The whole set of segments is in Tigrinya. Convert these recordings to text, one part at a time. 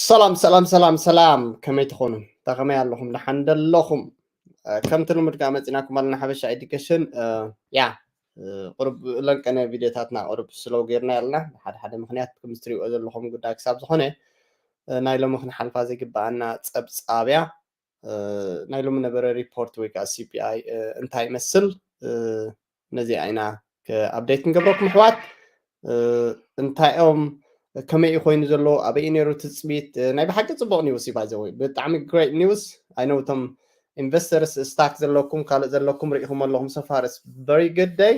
ሰላም ሰላም ሰላም ሰላም፣ ከመይ ትኾኑ? እንታይ ከመይ ኣለኹም? ደሓን ደለኹም? ከምቲ ልሙድ ከዓ መፂናኩም ኣለና ሓበሻ ኤዱኬሽን። ያ ቁሩብ ለንቀነ ቪድዮታትና ቁሩብ ስለው ጌርና ያለና ሓደ ሓደ ምክንያት፣ ከም ትሪእዎ ዘለኹም ጉዳይ ክሳብ ዝኾነ ናይ ሎሚ ክንሓልፋ ዘይግበኣና ፀብፃብያ። ናይ ሎሚ ነበረ ሪፖርት ወይ ከዓ ሲፒኣይ እንታይ ይመስል? ነዚኣ ኢና ኣፕዴት ክንገብረኩም ኣሕዋት። እንታይ እዮም፣ ከመይ እዩ ኮይኑ ዘሎ፣ ኣበይ እዩ ነይሩ ትፅቢት? ናይ ብሓቂ ፅቡቅ ኒውስ እዩ። ባይዘወይ ብጣዕሚ ግሬት ኒውስ። ኣይ ኖው እቶም ኢንቨስተርስ ስታክ ዘለኩም ካልእ ዘለኩም ርኢኹም ኣለኹም። ሶፋር ስ ቨሪ ጉድ ደይ፣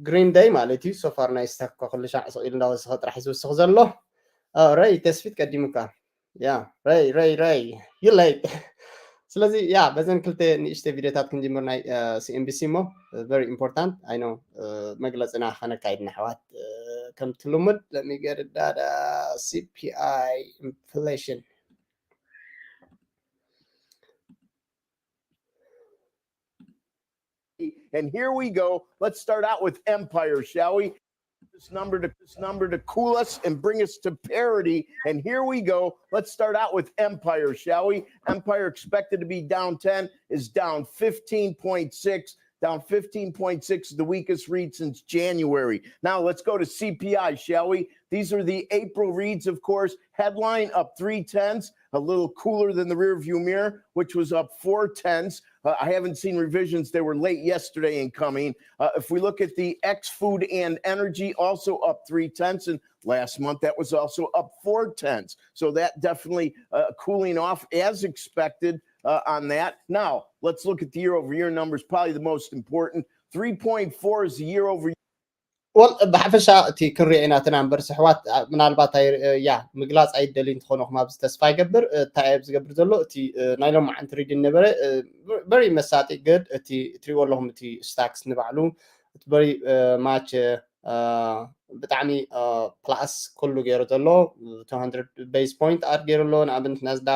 ግሪን ደይ ማለት እዩ። ሶፋር ናይ ስታክ እኳ ኩሉ ሻዕ ስቕ ኢሉ እንዳወሰኸ ጥራሕ እዩ ዝውስኽ ዘሎ። ረይ ተስፊት ቀዲሙካ። ያ ረይ ረይ ረይ ዩ ሌት። ስለዚ ያ በዘን ክልተ ንእሽተ ቪዲዮታት ክንጅምር ናይ ሲኤንቢሲ እሞ ቨሪ ኢምፖርታንት። ኣይ ኖው መግለፅና ከነካይድ ንኣሕዋት። ከምቲ ልሙድ ለሚገርዳዳ ሲፒኣይ ኢንፍሌሽን And here we go. Let's start out with Empire, shall we? This number to this number to cool us and bring us to parity. And here we go. Let's start out with Empire, shall we? Empire expected to be down ten is down fifteen point six. Down fifteen point six is the weakest read since January. Now let's go to C P I, shall we? These are the April reads, of course. Headline up three tenths, a little cooler than the rearview mirror, which was up four tenths. Uh, I haven't seen revisions. They were late yesterday in coming. Uh, if we look at the X food and energy, also up three tenths. And last month, that was also up four tenths. So that definitely uh, cooling off as expected uh, on that. Now, let's look at the year over year numbers, probably the most important. three point four is the year over year. ወል ብሓፈሻ እቲ ክንሪኦ ኢና እቲ ናምበርስ ኣሕዋት። ምናልባት ያ ምግላፅ ኣይደልዩ እንትኾኑ ኣብዚ ተስፋ ይገብር። እንታይ ኣብ ዝገብር ዘሎ እቲ ናይ ሎማዓንቲ ሪድን ነበረ። በሪ መሳጢ ግድ እቲ እትሪእዎ ኣለኹም እቲ ስታክስ ንባዕሉ እቲ በሪ ማች ብጣዕሚ ፕላስ ኩሉ ገይሩ ዘሎ። ቤዝ ፖይንት ኣድ ገይሩ ኣሎ። ንኣብነት ናዝዳ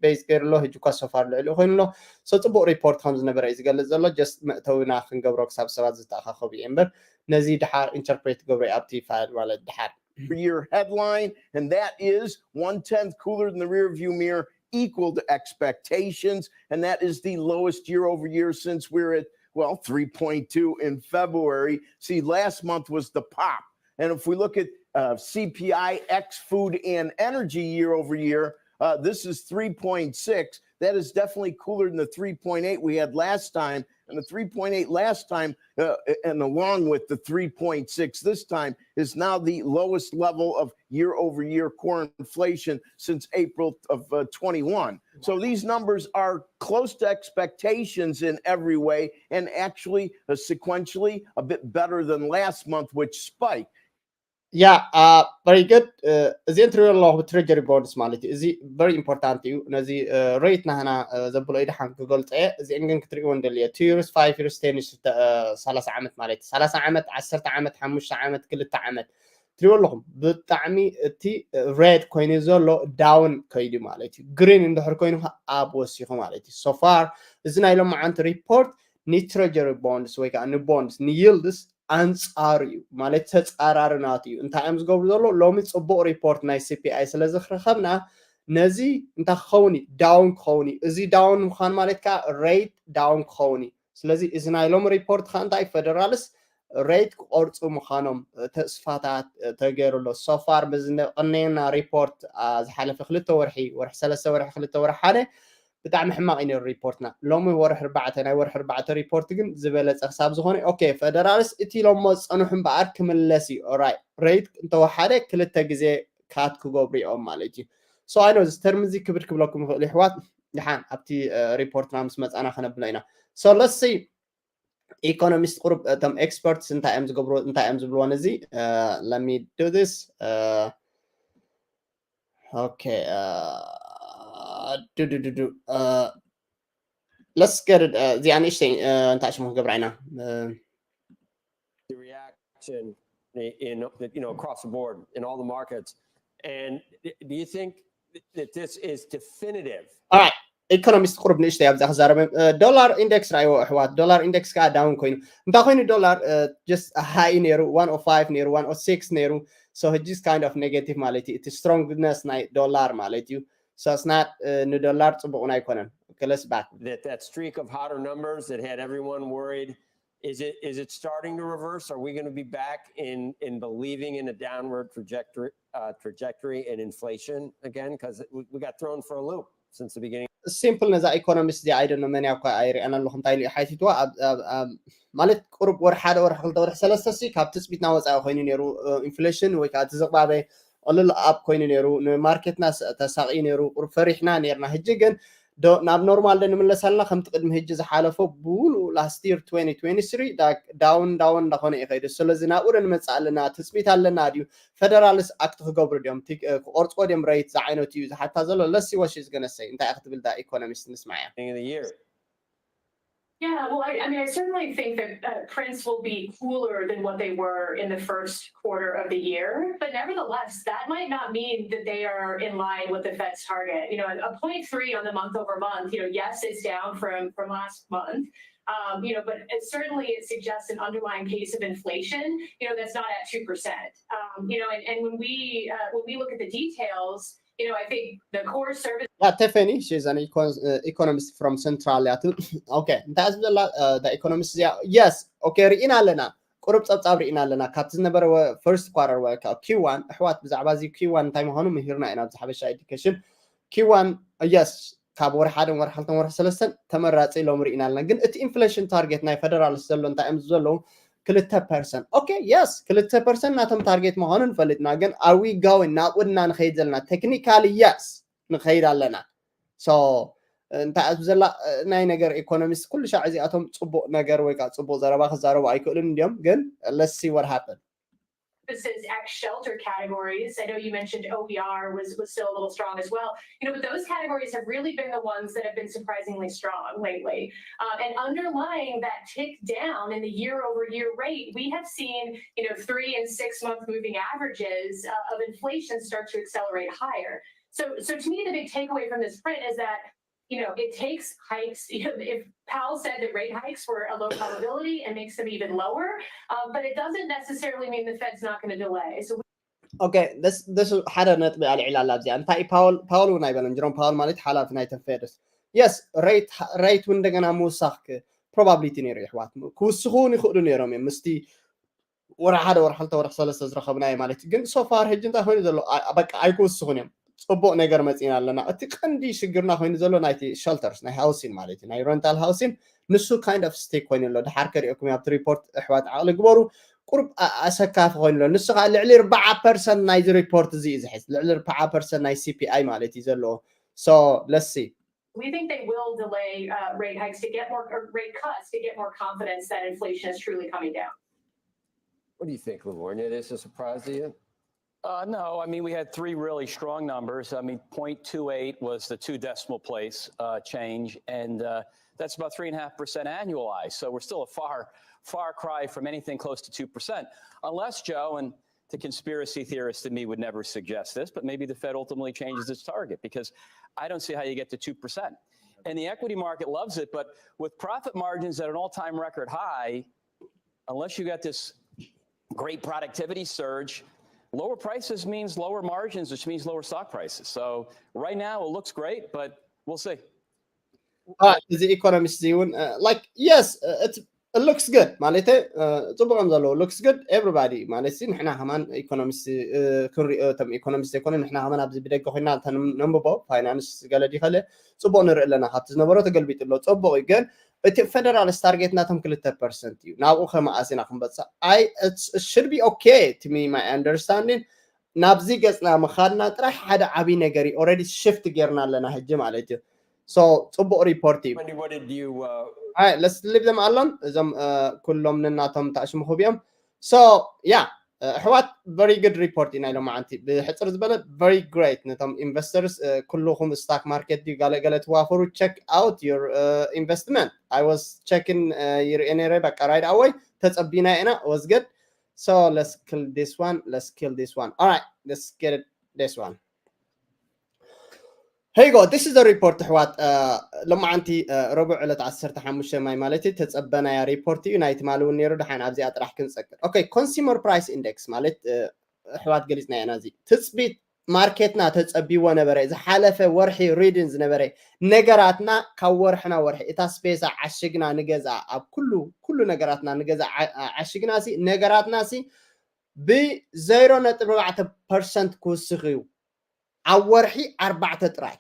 ቤዝ ገይሩ ኣሎ። ሕጂ እኳ ሶፋር ልዕሊ ኮይኑ ኣሎ። ሶ ፅቡቅ ሪፖርት ከም ዝነበረ እዩ ዝገልፅ ዘሎ። ጀስት መእተዊና ክንገብሮ ክሳብ ሰባት ዝተኣኻኸቡ እዩ እምበር ነዚ ድሓር ኢንተርፕሬት ገብሮ ኣብቲ ፋይል ማለት ድሓር year headline, and that is one tenth cooler than the rear view mirror, equal to expectations, and that is the lowest year over year since we were at, well, three point two in February. See, last month was the pop. And if we look at uh, C P I X food and energy year over year, uh, this is three point six. That is definitely cooler than the three point eight we had last time. And the three point eight last time, uh, and along with the three point six this time, is now the lowest level of year over year core inflation since April of uh, twenty-one. So these numbers are close to expectations in every way, and actually uh, sequentially a bit better than last month, which spiked. ያ ቨሪ ጉድ። እዚአን ትሪኦ ኣለኹ ትሬጀሪ ቦንድስ ማለት እዩ። እዚ ቨሪ ኢምፖርታንት እዩ። ነዚ ሬት ናህና ዘብሎ እዩ ድሓን ክገልፀ እየ። እዚአን ግን ክትሪእዎ እንደልየ ቱ ይርስ ፋይቭ ይርስ ቴን ይርስ፣ ሰላሳ ዓመት ማለት እዩ። ሰላሳ ዓመት፣ ዓሰርተ ዓመት፣ ሓሙሽተ ዓመት፣ ክልተ ዓመት ትሪእዎ ኣለኹም። ብጣዕሚ እቲ ሬድ ኮይኑ ዘሎ ዳውን ከይዱ ማለት እዩ። ግሪን እንድሕር ኮይኑ ከዓ ኣብ ወሲኹ ማለት እዩ። ሶፋር እዚ ናይ ሎማዓንቲ ሪፖርት ንትሬጀሪ ቦንድስ ወይ ከዓ ንቦንድስ ንይልድስ ኣንፃሩ እዩ ማለት ተፃራሪ ናቱ እዩ። እንታይ እዮም ዝገብሩ ዘሎ? ሎሚ ፅቡቅ ሪፖርት ናይ ሲፒኣይ ስለ ዝረኸብና ነዚ እንታይ ክኸውን እዩ? ዳውን ክኸውን እዩ። እዚ ዳውን ምዃን ማለት ከዓ ሬት ዳውን ክኸውን እዩ። ስለዚ እዚ ናይ ሎሚ ሪፖርት ከዓ እንታይ ፈደራልስ ሬት ክቆርፁ ምዃኖም ተስፋታት ተገይሩ ኣሎ። ሶፋር ብዝቀነየና ሪፖርት ዝሓለፈ ክልተ ወርሒ ወርሒ ሰለስተ ወርሒ ክልተ ወርሒ ሓደ ብጣዕሚ ሕማቕ እዩ ነይሩ ሪፖርትና። ሎሚ ወርሒ ኣርባዕተ ናይ ወርሒ ኣርባዕተ ሪፖርት ግን ዝበለፀ ክሳብ ዝኾነ ኦኬ ፈደራልስ እቲ ኢሎሞ ዝፀንሑ እምበኣር ክምለስ እዩ። ኦራይ ሬት እንተወሓደ ክልተ ግዜ ካት ክገብሩ እዮም ማለት እዩ። ሶ ኣይ ኖ እዚ ተርም እዚ ክብድ ክብለኩም ይኽእል ይሕዋት። ድሓን ኣብቲ ሪፖርትና ምስ መፃና ከነብሎ ኢና። ሶ ለሲ ኢኮኖሚስት ቁሩብ እቶም ኤክስፐርትስ እንታይ እዮም ዝገብሩ እንታይ እዮም ዝብልዎ ነዚ let me do this okay ዱዱዱዱ let's get it እዚኣ ንእሽተይ እንታይ ሽሙ ክገብራ ኢና the reaction in you know across the board in all the markets. And do you think that this is definitive? ኢኮኖሚስት ቁሩብ ንእሽተይ ኣብዛ ክዛረበ ዶላር ኢንደክስ ራእይዎ ኣሕዋት። ዶላር ኢንደክስ ከዓ ዳውን ኮይኑ እንታይ ኮይኑ ዶላር ጀስት ሃይ ነይሩ ዋን ኦ ፋይቭ ነይሩ ዋን ኦ ሲክስ ነይሩ። So ሕጂስ kind of negative ማለት እዩ። እቲ strongነስ ናይ ዶላር ማለት እዩ። So it's not ንዶላር ጽቡቕን ኣይኮነን። Okay, let's back. That that streak of hotter numbers that had everyone worried, is it is it starting to reverse? Are we going to be back in in believing in a downward trajectory uh, trajectory in inflation again? Because we, we got thrown for a loop since the beginning. Simple ነዛ ኢኮኖሚስት እዚኣ ኣይደኖ መን ያኳ ኣይሪኣና ኣለኹ እንታይ ኢሉ ሓቲትዋ ማለት ቁሩብ ወር ሓደ ወር ክልተ ወር ሰለስተ ሲ ካብ ትፅቢትና ወፃኢ ኮይኑ ነይሩ ኢንፍሌሽን ወይ ከዓ እቲ ዝቕባበ ኦልል ኣብ ኮይኑ ነይሩ ንማርኬትና ተሳቒ ነይሩ ቁሩብ ፈሪሕና ነርና ሕጂ ግን ናብ ኖርማል ዶ ንምለስ ኣለና ከምቲ ቅድሚ ሕጂ ዝሓለፎ ብሙሉኡ last year twenty twenty-three down down እንዳኾነ ይኸይዱ ስለዚ ናብኡ ዶ ንመፅእ ኣለና ትፅቢት ኣለና ድዩ federalist act ክገብሩ ድዮም ክቆርፅዎ ድዮም rate ዝዓይነቱ እዩ ዝሓታ ዘሎ let's see what she's gonna say እንታይ ክትብል ዳ ኢኮኖሚስት ንስማዕ እያ Beginning of the year. Yeah, well, I, I mean, I certainly think that uh, prints will be cooler than what they were in the first quarter of the year. But nevertheless, that might not mean that they are in line with the Fed's target. You know, a point three on the month over month, you know, yes, it's down from from last month. Um, you know, but it, certainly it suggests an underlying case of inflation. You know, that's not at two percent. Um, you know, and, and when we uh, when we look at the details, you know, I think the core service. Yeah, Tiffany, she's an econ uh, economist from Central. Yeah, okay. እንታይ ዝብለላ ኢኮኖሚስት እዚኣ yes okay ርኢና ኣለና ቁሩብ ፀብፃብ ርኢና ኣለና ካብቲ ዝነበረ first quarter ወይ ከዓ ኪዋን ኣሕዋት ብዛዕባ እዚ ኪዋን እንታይ ምዃኑ ምሂርና ኢና ኣብዚ ሓበሻ ኤዱኬሽን ኪዋን yes ካብ ወርሒ ሓደን ወርሒ ሓልተን ወርሒ ሰለስተን ተመራፂ ሎም ርኢና ኣለና ግን እቲ ኢንፍሌሽን ታርጌት ናይ ፈደራል ዘሎ እንታይ እዮም ዘለዉ ክልተ ፐርሰንት okay yes ክልተ ፐርሰንት ናቶም ታርጌት ምዃኑ ንፈልጥና ግን are we going ናብኡ ድና ንኸይድ ዘለና technically yes ንኸይድ ኣለና so እንታይ ኣብ ዘላ ናይ ነገር ኢኮኖሚስት ኩሉ ሻዕ እዚኣቶም ፅቡቅ ነገር ወይ ከዓ ፅቡቅ ዘረባ ክዛረቡ ኣይክእሉን እንዲዮም ግን let's see what happen This is ex shelter categories. I know you mentioned O E R was, was still a little strong as well. You know, but those categories have really been the ones that have been surprisingly strong lately. Uh, and underlying that tick down in the year over year rate, we have seen, you know, three and six month moving averages uh, of inflation start to accelerate higher. So, so to me, the big takeaway from this print is that you know, it takes hikes. If Powell said that rate hikes were a low probability, it makes them even lower. Um, but it doesn't necessarily mean the Fed's not going to delay. So okay, this this ሓደ ነጥቢ ኣልዒላ ኣላ ኣብዚኣ እንታይ ፓውል ፓውል እውን ኣይበለን ጀሮም ፓውል ማለት ሓላፊ ናይ ተፌድስ yes rate rate እውን እንደገና ምውሳኽ probability ነይሩ ይሕዋት ክውስኹ እውን ይኽእሉ ነይሮም እዮም ምስቲ ወርሒ ሓደ ወርሒ ክልተ ወርሒ ሰለስተ ዝረኸብናዮ ማለት እዩ ግን so far ሕጂ እንታይ ኮይኑ ዘሎ በቃ ኣይክውስኹን እዮም ፅቡቅ ነገር መፂና ኣለና እቲ ቀንዲ ሽግርና ኮይኑ ዘሎ ናይቲ shelters ናይ housing ማለት እዩ ናይ rental housing ንሱ kind of stick ኮይኑ ኣሎ ድሓር ከሪኦኩም ኣብቲ report ኣሕዋት ዓቕሊ ግበሩ ቁሩብ ኣሰካፊ ኮይኑ ኣሎ ንሱ ከዓ ልዕሊ ኣርባዓ ፐርሰንት ናይዚ report እዚ እዩ ዝሕዝ ልዕሊ ኣርባዓ ፐርሰንት ናይ C P I ማለት እዩ ዘለዎ so let's see We think they will delay uh, rate hikes to get more or rate cuts to get more confidence that inflation is truly coming down. What do you think, Livornia? This a surprise to you? Uh, no, I mean, we had three really strong numbers. I mean, zero point two eight was the two decimal place uh, change, and uh, that's about three and a half percent annualized. So we're still a far, far cry from anything close to two percent. Unless, Joe, and the conspiracy theorist in me would never suggest this, but maybe the Fed ultimately changes its target because I don't see how you get to two percent. And the equity market loves it, but with profit margins at an all time record high, unless you got this great productivity surge, lower prices means lower margins, which means lower stock prices. So right now it looks great, but we'll see. እዚ ኢኮኖሚስት እዚ እውን like yes it looks good ማለት ፅቡቅ እዮም ዘለዉ looks good everybody ማለት ሲ ንሕና ከማን ኢኮኖሚስት ክንሪኦ እቶም ኢኮኖሚስት ዘይኮነ ንሕና ከማን ኣብዚ ብደገ ኮይና ነንብቦ ፋይናንስ ገለ ዲኸለ ፅቡቅ ንርኢ ኣለና ካብቲ ዝነበሮ ተገልቢጡ ኣሎ ፅቡቅ እዩ ግን እቲ federalist target ናቶም ክልተ ፐርሰንት እዩ ናብኡ ከመኣሲና ክንበፅእ ኣይ should be okay to me my understanding ናብዚ ገፅና ምኻድና ጥራሕ ሓደ ዓብይ ነገር እዩ already shift ጌርና ኣለና ሕጂ ማለት እዩ so ፅቡቅ report እዩ Wendy, what did you? Uh, let's leave them alone እዞም ኩሎም ነናቶም ተኣሽሙ ክብ እዮም so yeah ኣሕዋት very good report እዩ ናይ ሎማዓንቲ ብሕፅር ዝበለ very great ነቶም investors ኩልኹም stock market ድዩ ጋለገለ ትዋፈሩ check out your investment I was checking ይርኤ ነረ በቃ right away ተፀቢና ኢና was good so let's kill this one let's kill this one all right let's get it this one Here you go. This is the report ኣሕዋት ሎማዓንቲ ረቡዕ ዕለት ዓሰርተ ሓሙሽተ ማይ ማለት እዩ ተፀበናያ report እዩ ናይ ትማሊ እውን ነይሩ ድሓን ኣብዚኣ ጥራሕ ክንፀቅር okay consumer price index ማለት ኣሕዋት ገሊፅና ኢና። እዚ ትፅቢት ማርኬትና ተፀቢዎ ነበረ። ዝሓለፈ ወርሒ ሪድን ዝነበረ ነገራትና ካብ ወርሕና ወርሒ እታ ስፔሳ ዓሽግና ንገዝኣ ኣብ ኩሉ ኩሉ ነገራትና ንገዝኣ ዓ- ዓሽግና ሲ ነገራትና ሲ ብዜሮ ነጥቢ ኣርባዕተ ፐርሰንት ክውስኽ እዩ ኣብ ወርሒ ኣርባዕተ ጥራይ።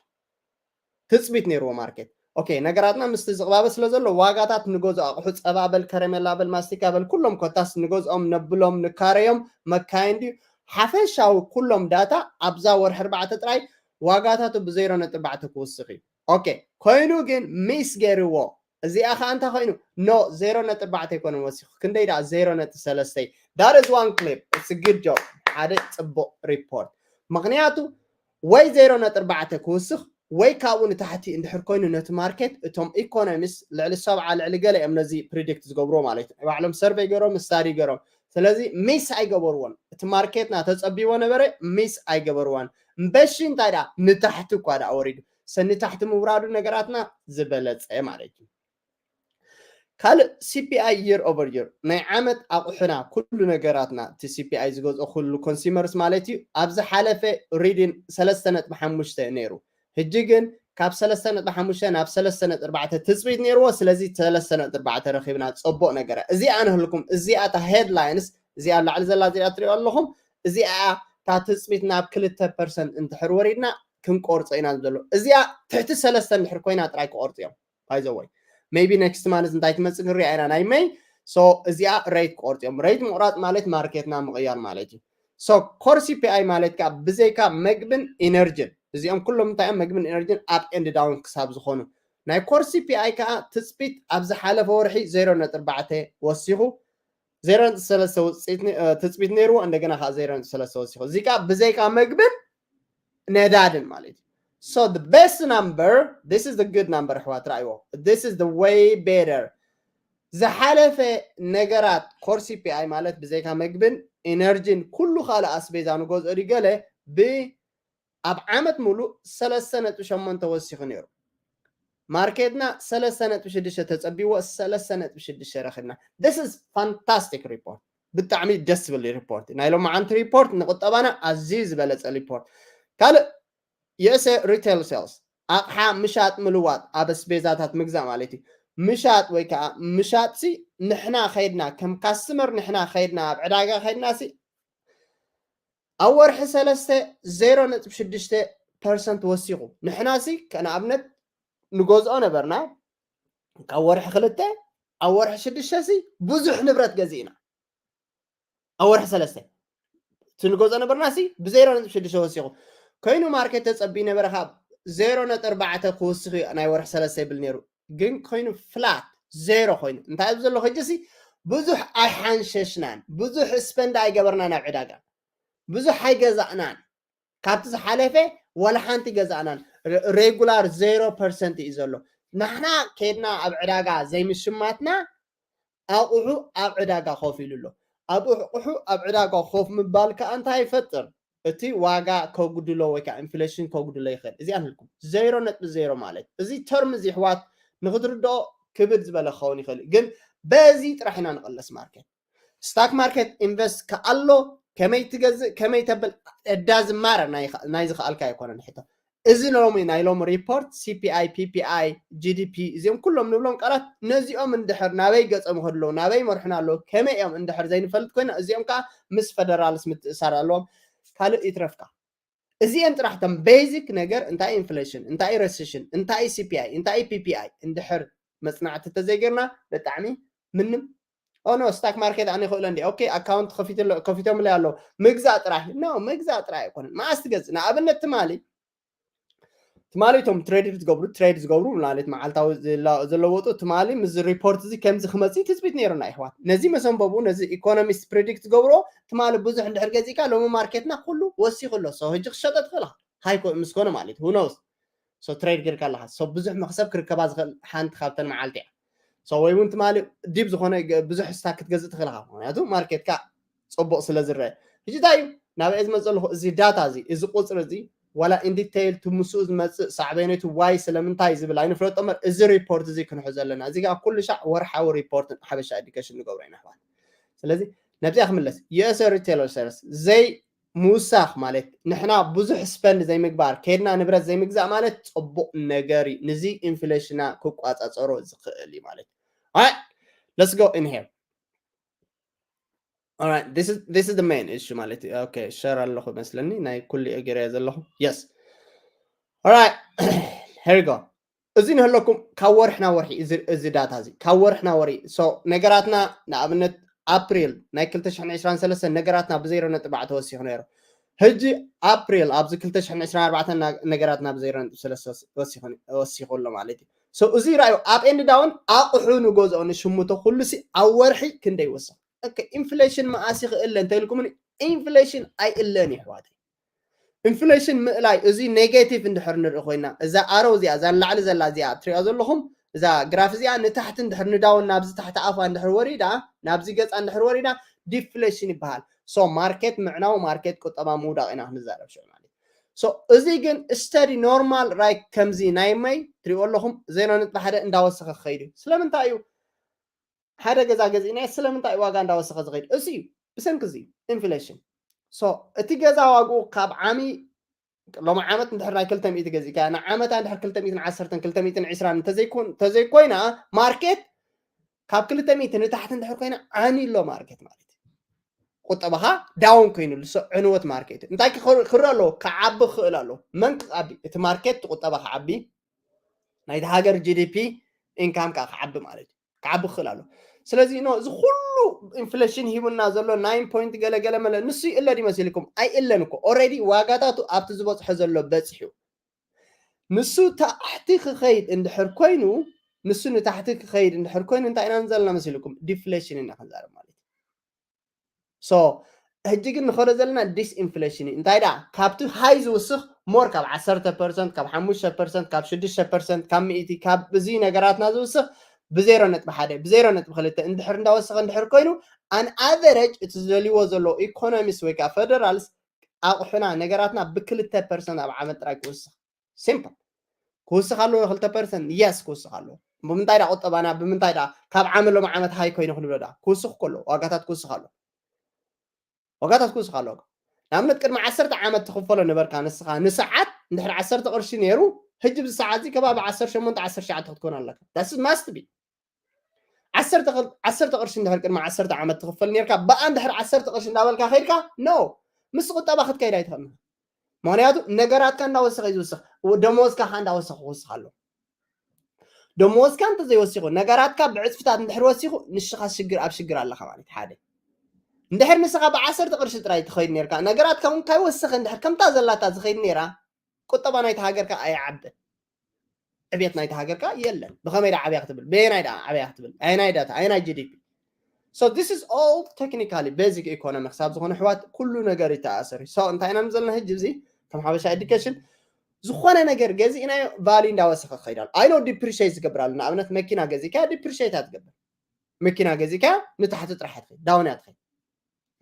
ትፅቢት ነይርዎ ማርኬት። ኦኬ ነገራትና ምስቲ ዝቕባበ ስለ ዘሎ ዋጋታት ንገዝኦ ኣቑሑ ጸባ በል ከረሜላ በል ማስቲካ በል ኩሎም ኮታስ ንገዝኦም ነብሎም ንካረዮም መካይን ድዩ ሓፈሻዊ ኩሎም ዳታ ኣብዛ ወርሒ ኣርባዕተ ጥራይ ዋጋታቱ ብዜሮ ነጥቢ ኣርባዕተ ክውስኽ እዩ። ኦኬ ኮይኑ ግን ሚስ ገይርዎ እዚኣ ከዓ እንታይ ኮይኑ ኖ ዜሮ ነጥቢ ኣርባዕተ ኣይኮነን ወሲኹ ክንደይ ደኣ ዜሮ ነጥቢ ሰለስተ that is one clip it's good job ሓደ ፅቡቅ ሪፖርት ምክንያቱ ወይ ዜሮ ነጥቢ ኣርባዕተ ክውስኽ ወይ ካብኡ ንታሕቲ እንድሕር ኮይኑ ነቲ ማርኬት እቶም ኢኮኖሚስት ልዕሊ ሰብዓ ልዕሊ ገለ እዮም ነዚ ፕሪዲክት ዝገብርዎ ማለት እዩ ባዕሎም ሰርቨይ ገይሮም ስታዲ ገይሮም ስለዚ ሚስ ኣይገበርዎን እቲ ማርኬትና ተፀቢዎ ነበረ ሚስ ኣይገበርዎን እምበሺ እንታይ ደኣ ንታሕቲ እኳ ደኣ ወሪዱ ሰ ንታሕቲ ምውራዱ ነገራትና ዝበለፀ ማለት እዩ ካልእ ሲፒኣይ year over year ናይ ዓመት ኣቑሑና ኩሉ ነገራትና እቲ ሲፒኣይ ዝገዝኦ ኩሉ ኮንሱመርስ ማለት እዩ ኣብ ዝሓለፈ ሪድን ሰለስተ ነጥቢ ሓሙሽተ ነይሩ ሕጂ ግን ካብ ሰለስተ ነጥቢ ሓሙሽተ ናብ ሰለስተ ነጥቢ ኣርባዕተ ትፅቢት ነይርዎ ስለዚ ሰለስተ ነጥቢ ኣርባዕተ ረኺብና ፅቡቕ ነገረ እዚኣ ንህልኩም እዚኣ እታ ሄድላይንስ እዚኣ ኣብ ላዕሊ ዘላ እዚኣ ትሪኦ ኣለኹም እዚኣ እታ ትፅቢት ናብ ክልተ ፐርሰንት እንትሕር ወሪድና ክንቆርፆ ኢና ዘሎ እዚኣ ትሕቲ ሰለስተ እንድሕር ኮይና ጥራይ ክቆርፅ እዮም by the way maybe next month እንታይ ትመፅእ ክንሪኣ ኢና ናይ መይ so እዚኣ ሬት ክቆርፅ እዮም ሬት ምቁራፅ ማለት ማርኬትና ምቕያር ማለት እዩ so core CPI ማለት ከዓ ብዘይካ መግብን ኢነርጂን እዚኦም ኩሎም እንታይ እዮም መግብን ኢነርጂን up and down ክሳብ ዝኾኑ ናይ core CPI ከዓ ትፅቢት ኣብ ዝሓለፈ ወርሒ ዜሮ ነጥቢ ኣርባዕተ ወሲኹ ዜሮ ነጥቢ ሰለስተ ውፅኢት ትፅቢት ነይርዎ እንደገና ከዓ ዜሮ ነጥቢ ሰለስተ ወሲኹ እዚ ከዓ ብዘይካ መግብን ነዳድን ማለት እዩ so the best number this is the good number ኣሕዋት ራእይዎ this is the way better ዝሓለፈ ነገራት core CPI ማለት ብዘይካ መግብን ኢነርጂን ኩሉ ካልእ ኣስቤዛ ንገዝኦ ድዩ ገለ ብ ኣብ ዓመት ሙሉእ ሰለስተ ነጥቢ ሸሞንተ ወሲኹ ነይሩ ማርኬትና ሰለስተ ነጥቢ ሽዱሽተ ተፀቢዎ ሰለስተ ነጥቢ ሽዱሽተ ረኺብና this is fantastic report ብጣዕሚ ደስ ዝብል ሪፖርት ናይ ሎማዓንቲ ሪፖርት ንቁጠባና ኣዝዩ ዝበለፀ ሪፖርት ካልእ የእሰ retail sales ኣቕሓ ምሻጥ ምልዋጥ ኣብ ኣስቤዛታት ምግዛእ ማለት እዩ ምሻጥ ወይ ከዓ ምሻጥ ሲ ንሕና ከይድና ከም ካስትመር ንሕና ከይድና ኣብ ዕዳጋ ከይድና ሲ ኣብ ወርሒ ሰለስተ ዜሮ ነጥቢ ሽዱሽተ ፐርሰንት ወሲኹ ንሕና ሲ ንኣብነት ንገዝኦ ነበርና ካብ ወርሒ ክልተ ኣብ ወርሒ ሽዱሽተ ሲ ብዙሕ ንብረት ገዚእና ኣብ ወርሒ ሰለስተ እቲ ንገዝኦ ነበርና ሲ ብዜሮ ነጥቢ ሽዱሽተ ወሲኹ ኮይኑ ማርኬት ተፀቢ ነበረ ካብ ዜሮ ነጥቢ ኣርባዕተ ክውስኽ እዩ ናይ ወርሒ ሰለስተ ይብል ነይሩ ግን ኮይኑ ፍላት ዜሮ ኮይኑ እንታይ ኣብዚ ዘሎ ሕጂ ሲ ብዙሕ ኣይሓንሸሽናን ብዙሕ ስፐንድ ኣይገበርናን ኣብ ዕዳጋ ብዙሕ ኣይገዛእናን ካብቲ ዝሓለፈ ዋላ ሓንቲ ገዛእናን ሬጉላር ዜሮ ፐርሰንት እዩ ዘሎ ናሕና ከድና ኣብ ዕዳጋ ዘይምሽማትና ኣቑሑ ኣብ ዕዳጋ ኮፍ ኢሉ ኣሎ ኣብ ኣቑሑ ኣብ ዕዳጋ ኮፍ ምባል ከዓ እንታይ ይፈጥር እቲ ዋጋ ከጉድሎ ወይ ከዓ ኢንፍሌሽን ከጉድሎ ይኽእል እዚኣ ንልኩም ዜሮ ነጥቢ ዜሮ ማለት እዚ ተርም እዚ ኣሕዋት ንክትርድኦ ክብድ ዝበለ ክኸውን ይኽእል ግን በዚ ጥራሕ ኢና ንቐለስ ማርኬት ስታክ ማርኬት ኢንቨስት ከኣሎ ከመይ ትገዝእ ከመይ ተብል እዳ ዝማረ ናይ ዝኸኣልካ ኣይኮነን ሕቶ እዚ ሎሚ ናይ ሎሚ ሪፖርት CPI PPI GDP እዚኦም ኩሎም ንብሎም ቃላት ነዚኦም እንድሕር ናበይ ገጾም ይኸዱ ኣለዉ ናበይ ይመርሑና ኣለዉ ከመይ እዮም እንድሕር ዘይንፈልጥ ኮይና እዚኦም ከዓ ምስ ፈደራልስ ምትእሳር ኣለዎም ካልእ ይትረፍካ እዚአን ጥራሕ ተን ቤዚክ ነገር እንታይ ኢንፍሌሽን እንታይ ረሲሽን እንታይ CPI እንታይ PPI እንድሕር መፅናዕቲ ተዘይገርና ብጣዕሚ ምንም ኦኖ ስታክ ማርኬት ኣነ ይኽእሎ እንዲ ኦኬ ኣካውንት ከፊቶምለይ ኣሎ ምግዛእ ጥራይ ኖ ምግዛእ ጥራይ ኣይኮነን መዓስ ትገዝእ ንኣብነት ትማሊ ትማሊ እቶም ትሬድ ዝገብሩ ትሬድ ዝገብሩ ማለት መዓልታዊ ዝለወጡ ትማሊ ምስ ሪፖርት እዚ ከምዚ ክመፅእ ትፅቢት ነይሩና ይሕዋት ነዚ መሰንበቡ ነዚ ኢኮኖሚስት ፕሬዲክት ዝገብሮ ትማሊ ብዙሕ እንድሕር ገዚእካ ሎሚ ማርኬትና ኩሉ ወሲኹ ኣሎ ሰው ህጂ ክሸጠ ትኽእል ሃይኮ ምስ ኮነ ማለት who knows so ትሬድ ጌርካ ኣለካ so ብዙሕ መክሰብ ክርከባ ዝኽእል ሓንቲ ካብተን መዓልቲ እያ so ወይ እውን ትማሊ ዲብ ዝኾነ ብዙሕ ስታክ ክትገዝእ ትኽእል ኢኻ ምክንያቱ ማርኬትካ ፅቡቕ ስለ ዝረአ ሕጂ እንታይ እዩ ናበይ ዝመፅእ ኣለኹ እዚ ዳታ እዚ እዚ ቁፅሪ እዚ ዋላ ኢንዲቴይል ቱ ምስኡ ዝመፅእ ሳዕቤነቱ ዋይ ስለምንታይ ዝብል ኣይንፍለጦ እምበር እዚ ሪፖርት እዚ ክንሑ ዘለና እዚ ከዓ ኩሉ ሻዕ ወርሓዊ ሪፖርት ሓበሻ ኤዱኬሽን ንገብሮ ኢና ኣሕዋት ስለዚ ነብዚኣ ክምለስ ዩኤስ ሪቴለር ሰርስ ዘይ ምውሳኽ ማለት ንሕና ብዙሕ ስፐንድ ዘይምግባር ከይድና ንብረት ዘይምግዛእ ማለት ፅቡቕ ነገር እዩ። ንዚ ኢንፍሌሽና ክቋፃፀሮ ዝኽእል እዩ ማለት እዩ። Alright, let's go in here. Alright, this is this is the main issue ማለት እዩ። Okay, ሸር ኣለኹ መስለኒ ናይ ኩሉ እግር ዘለኹ። Yes. Alright, here we go. እዚ ንህለኩም ካብ ወርሒ ናብ ወርሒ እዚ ዳታ እዚ ካብ ወርሒ ናብ ወርሒ so ነገራትና ንኣብነት ኣፕሪል ናይ ክልተ ሽሕን ዕስራን ሰለስተን ነገራትና ብዜሮ ነጥቢ ኣርባዕተ ወሲኹ ነይሩ። ሕጂ ኣፕሪል ኣብዚ ክልተ ሽሕን ዕስራን ኣርባዕተን ነገራትና ብዜሮ ነጥቢ ሰለስተ ወሲኹ ኣሎ ማለት እዩ። So እዚ ራእዩ up and down ኣቑሑ ንገዝኦ ንሽምቶ ኩሉ ሲ ኣብ ወርሒ ክንደይ ይወስኽ? ኢንፍሌሽን መኣስ ይኽእለ እንተኢልኩምኒ ኢንፍሌሽን ኣይእለን እዩ ኣሕዋተይ። ኢንፍሌሽን ምእላይ እዚ ኔጌቲቭ እንድሕር ንርኢ ኮይና እዛ ኣረው እዚኣ እዛ ንላዕሊ ዘላ እዚኣ ትሪኦ ዘለኹም እዛ ግራፍ እዚኣ ንታሕቲ እንድሕር ንዳውን ናብዚ ታሕቲ ኣፋ እንድሕር ወሪዳ ናብዚ ገፃ እንድሕር ወሪዳ ዲፍሌሽን ይበሃል። So ማርኬት ምዕናው ማርኬት ቁጠባ ምውዳቕ ኢና ክንዛረብ ሽዑ ማለት እዩ። So እዚ ግን ስተዲ ኖርማል ራይት ከምዚ ናይ መይ ትሪእዎ ኣለኹም ዜሮ ነጥቢ ሓደ እንዳወሰኸ ክኸይድ እዩ። ስለምንታይ እዩ? ሓደ ገዛ ገዚእናዮ ስለምንታይ ዋጋ እንዳወሰኸ ዝኸይድ? እዚ እዩ ብሰንኪ እዚ ኢንፍሌሽን። So እቲ ገዛ ዋግኡ ካብ ዓሚ ሎሚ ዓመት እንድሕር ናይ ክልተ ሚእቲ ገዚእካ ንዓመታ እንድሕር ክልተ ሚእትን ዓሰርተን ክልተ ሚእትን ዕስራን እንተዘይኮይና ማርኬት ካብ ክልተ ሚእቲ ንታሕቲ እንድሕር ኮይና ዓኒ ኣሎ ማርኬት ማለት እዩ። ቁጠባኻ ዳውን ኮይኑሉ so ዕንወት ማርኬት እዩ። እንታይ ክረአ ኣለዎ? ክዓቢ ክኽእል ኣለዎ። መን ክዓቢ? እቲ ማርኬት እቲ ቁጠባ ክዓቢ ናይቲ ሃገር ጂዲፒ ኢንካም ከዓ ክዓቢ ማለት እዩ። ክዓቢ ክኽእል ኣሎ። ስለዚ ኖ እዚ ኩሉ ኢንፍሌሽን ሂቡና ዘሎ ናይን ፖይንት ገለገለ መለ ንሱ ይእለ ድዩ መሲልኩም? ኣይእለን እኮ ኦልሬዲ ዋጋታቱ ኣብቲ ዝበፅሖ ዘሎ በፂሑ ንሱ ታሕቲ ክኸይድ እንድሕር ኮይኑ ንሱ ንታሕቲ ክኸይድ እንድሕር ኮይኑ እንታይ ኢና ንዘለና መሲልኩም? ዲፍሌሽን ኢና ክንዛረብ ማለት እዩ። So ሕጂ ግን ንኸዶ ዘለና ዲስኢንፍሌሽን እዩ። እንታይ ደኣ ካብቲ ሃይ ዝውስኽ ሞር ካብ ዓሰርተ ፐርሰንት ካብ ሓሙሽተ ፐርሰንት ካብ ሽዱሽተ ፐርሰንት ካብ ሚእቲ ካብ እዚ ነገራትና ዝውስኽ ብዜሮ ነጥቢ ሓደ ብዜሮ ነጥቢ ክልተ እንድሕር እንዳወሰኸ እንድሕር ኮይኑ ኣን ኣቨረጅ እቲ ዝደልይዎ ዘለዉ ኢኮኖሚስ ወይ ከዓ ፌደራልስ ኣቑሑና ነገራትና ብክልተ ፐርሰንት ኣብ ዓመት ጥራይ ክውስኽ ሲምፕል ክውስኽ ኣለዎ ክልተ ፐርሰንት የስ ክውስኽ ኣለዎ። ብምንታይ ዳ ቁጠባና ብምንታይ ዳ ካብ ዓመት ሎም ዓመት ሃይ ኮይኑ ክንብሎ ዳ ክውስኽ ከሎ ዋጋታት ክውስኽ ኣለዎ። ዋጋታት ክውስኽ ኣለዎ። ንኣብነት ቅድሚ ዓሰርተ ዓመት ትኽፈሎ ነበርካ ንስኻ ንሰዓት እንድሕር ዓሰርተ ቅርሺ ነይሩ ሕጂ ብዚ ሰዓት እዚ ከባቢ ዓሰርተ ሸሞንተ ዓሰርተ ትሽዓተ ክትኮን ኣለካ። ዳስ ማስት ቢ ዓሰርተ ቅርሺ እንድሕር ቅድሚ ዓሰርተ ዓመት ትኽፈል ነርካ ብኣ እንድሕር ዓሰርተ ቅርሺ እንዳበልካ ከይድካ ኖ ምስ ቁጠባ ክትከይድ ኣይትኽእልን። ምክንያቱ ነገራትካ እንዳወሰኸ እዩ ዝውስኽ። ደመወዝካ ከዓ እንዳወሰኸ ክውስኽ ኣሎ። ደመወዝካ እንተዘይወሲኹ ነገራትካ ብዕፅፍታት እንድሕር ወሲኹ ንስኻ ሽግር ኣብ ሽግር ኣለኻ ማለት ሓደ እንድሕር ንስኻ ብዓሰርተ ቅርሺ ጥራይ ትኸይድ ነርካ ነገራትካ እውን ካይወሰኸ እንድሕር ከምታ ዘላታ ዝኸይድ ነራ ቁጠባ ናይቲ ሃገርካ ኣይዓብን። ዕብየት ናይቲ ሃገርካ የለን። ብኸመይ ዳ ዓብያ ክትብል በየናይ ዳ ዓብያ ክትብል ኣየናይ ዳታ ኣየናይ ጂዲፒ? So this is all technically basic economics ኣብ ዝኾነ ኣሕዋት ኩሉ ነገር ይተኣሰር እዩ። So እንታይ ኢና ዘለና ሕጂ እዚ ከም ሓበሻ ኤዱኬሽን ዝኾነ ነገር ገዚእናዮ ቫልዩ እንዳወሰኸ ክኸይድ ኣሎ። ኣይ ኖ ዲፕሪሼት ዝገብር ኣሎ። ንኣብነት መኪና ገዚእካ ዲፕሪሼት እያ ትገብር። መኪና ገዚእካ ንታሕቲ ጥራሕ እያ ትኸይድ ዳውን እያ ትኸይድ።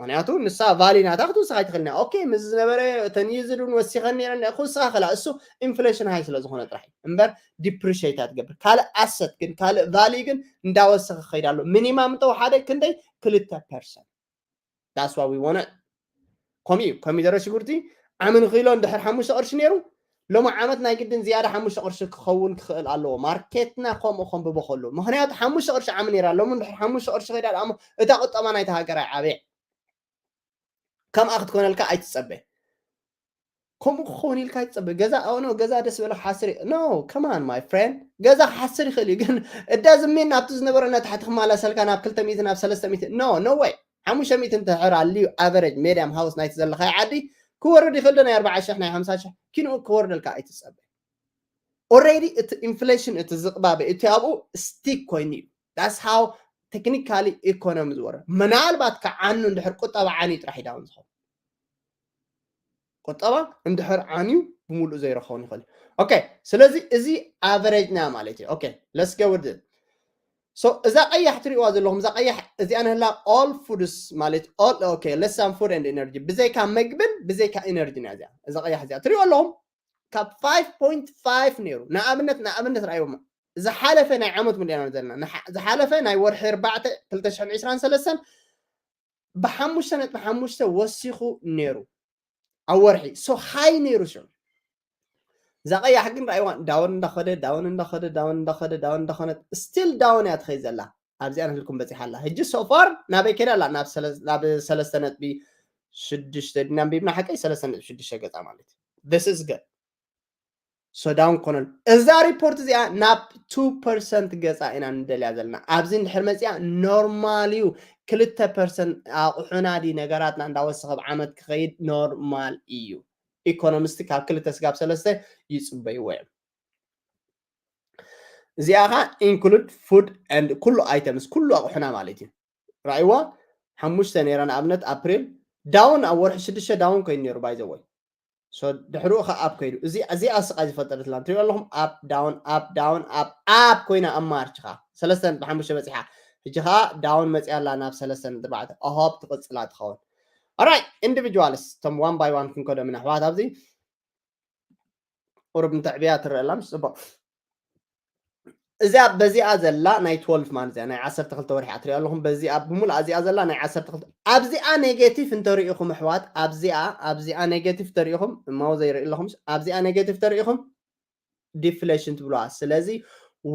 ምክንያቱ ንሳ ቫልዩ ናታ ክትውስኽ ኣይትኽእልን እያ። ኦኬ ምስ ዝነበረ እተን ይዝድ እውን ወሲኸን ነይረን ክውስኻ ክላ እሱ ኢንፍሌሽን ሃይ ስለ ዝኾነ ጥራሕ እዩ እምበር ዲፕሪሼት እያ ትገብር። ካልእ ኣሰት ግን ካልእ ቫልዩ ግን እንዳወሰኸ ክኸይድ ኣሎ። ሚኒማም እንተወሓደ ክንደይ ክልተ ፐርሰንት that's what we want ከምኡ እዩ። ኮሚደረ ሽጉርቲ ዓሚ ንኪሎ እንድሕር ሓሙሽተ ቅርሺ ነይሩ ሎሚ ዓመት ናይ ግድን ዝያዳ ሓሙሽተ ቅርሺ ክኸውን ክኽእል ኣለዎ። ማርኬትና ከምኡ ከንብቦ ከሉ ምክንያቱ ሓሙሽተ ቅርሺ ዓሚ ነይራ ሎሚ እንድሕር ሓሙሽተ ቅርሺ ከይዳ ደኣ እሞ እታ ቁጠባ ናይቲ ሃገር ኣይዓበየ ከምኣ ክትኮነልካ ኣይትፀበ። ከምኡ ክኸውን ኢልካ ኣይትፀበ። ገዛ ኣኖ ገዛ ደስ በለ ክሓስር no come on my friend ገዛ ክሓስር ይኽእል እዩ ግን እዳ ዝሜን ናብቲ ዝነበረ ናታሕቲ ክማላሰልካ ናብ ክልተ ሚእቲ ናብ ሰለስተ ሚእቲ no no way ሓሙሽተ ሚእቲ እንተሕር ኣልዩ ኣቨረጅ ሜድያም ሃውስ ናይቲ ዘለኻዮ ዓዲ ክወርድ ይኽእል ዶ ናይ ኣርባዓ ሽሕ ናይ ሓምሳ ሽሕ ኪንኡ ክወርደልካ ኣይትፀበ። ኦሬዲ እቲ ኢንፍሌሽን እቲ ዝቕባበ እቲ ኣብኡ ስቲክ ኮይኑ እዩ that's how technically ኢኮኖሚ ዝወርድ ምናልባት ከዓኑ እንድሕር ቁጠባ ዓንዩ ጥራሕ እዩ ዳውን ዝኸውን ቁጠባ እንድሕር ዓንዩ ብምሉእ ዘይረኸውን ይኽእል እዩ። ኦኬ ስለዚ እዚ ኣቨሬጅና ማለት እዩ። ኦኬ let's go with it so እዛ ቀያሕ ትሪእዋ ዘለኹም እዛ ቀያሕ እዚኣ ንህላ all foods ማለት all okay less than food and energy ብዘይካ መግብን ብዘይካ ኢነርጂ እያ እዚኣ እዛ ቀያሕ እዚኣ ትሪእዋ ኣለኹም ካብ ፋይቭ ፖይንት ፋይቭ ነይሩ ንኣብነት ንኣብነት ርኣይዎም ዝሓለፈ ናይ ዓመት ሙሉእ ኢና ዘለና ዝሓለፈ ናይ ወርሒ ኣርባዕተ ክልተ ሽሕን ዕስራን ሰለስተን ብሓሙሽተ ነጥቢ ሓሙሽተ ወሲኹ ነይሩ ኣብ ወርሒ so high ነይሩ ሽዑ። እዛ ቀያሕ ግን ራእይዋ down እንዳኸደ down እንዳኸደ down እንዳኸደ down እንዳኾነት still down እያ ትኸይድ ዘላ። ኣብዚኣ ንህልኩም በፂሓ ኣላ። ሕጂ so far ናበይ ከይዳ ኣላ? ናብ ሰለ- ናብ ሰለስተ ነጥቢ ሽዱሽተ ድና ኣንቢብና ሓቀይ ሰለስተ ነጥቢ ሽዱሽተ ገፃ ማለት እዩ። This is good። So down ኮነን እዛ ሪፖርት እዚኣ ናብ two percent ገፃ ኢና ንደልያ ዘለና። ኣብዚ እንድሕር መፂኣ ኖርማል እዩ። ክልተ ፐርሰንት ኣቑሑና ድዩ ነገራትና እንዳወሰኸ ኣብ ዓመት ክኸይድ ኖርማል እዩ። ኢኮኖሚስት ካብ ክልተ ስጋብ ሰለስተ ይፅበይዎ እዮም። እዚኣ ኸዓ include food and ኩሉ items ኩሉ ኣቑሑና ማለት እዩ። ራእይዋ ሓሙሽተ ነይራ ንኣብነት ኣፕሪል down ኣብ ወርሒ ሽዱሽተ down ኮይኑ ነይሩ by the way። So ድሕሪኡ ኸዓ up ከይዱ እዚ እዚኣ ስቓይ ዝፈጠረትላ ትሪኦ ኣለኹም። Up down up down up up ኮይና ኣብ ማርች ኸዓ ሰለስተ ነጥቢ ሓሙሽተ በፂሓ። ሕጂ ኸዓ down መፂኣ ኣላ ናብ ሰለስተ ነጥቢ ኣርባዕተ። I hope ትቕፅላ ትኸውን። Alright individuals እቶም one by one ክንከዶም ኢና ኣሕዋት። ኣብዚ ቁሩብ እንተዕብያ ትረአ ኣላ ምስ ፅቡቕ። እዚኣ በዚኣ ዘላ ናይ twelve month እያ ናይ ዓሰርተ ክልተ ወርሒ እያ ትሪኣ ኣለኹም። በዚኣ ብምሉኣ እዚኣ ዘላ ናይ ዓሰርተ ክልተ ኣብዚኣ ኔጌቲቭ እንተሪኢኹም ኣሕዋት ኣብዚኣ ኣብዚኣ ኔጌቲቭ ተሪኢኹም እማው ዘይርኢ ኣለኹም። ኣብዚኣ ኔጌቲቭ ተሪኢኹም ዲፍሌሽን ትብለዋ። ስለዚ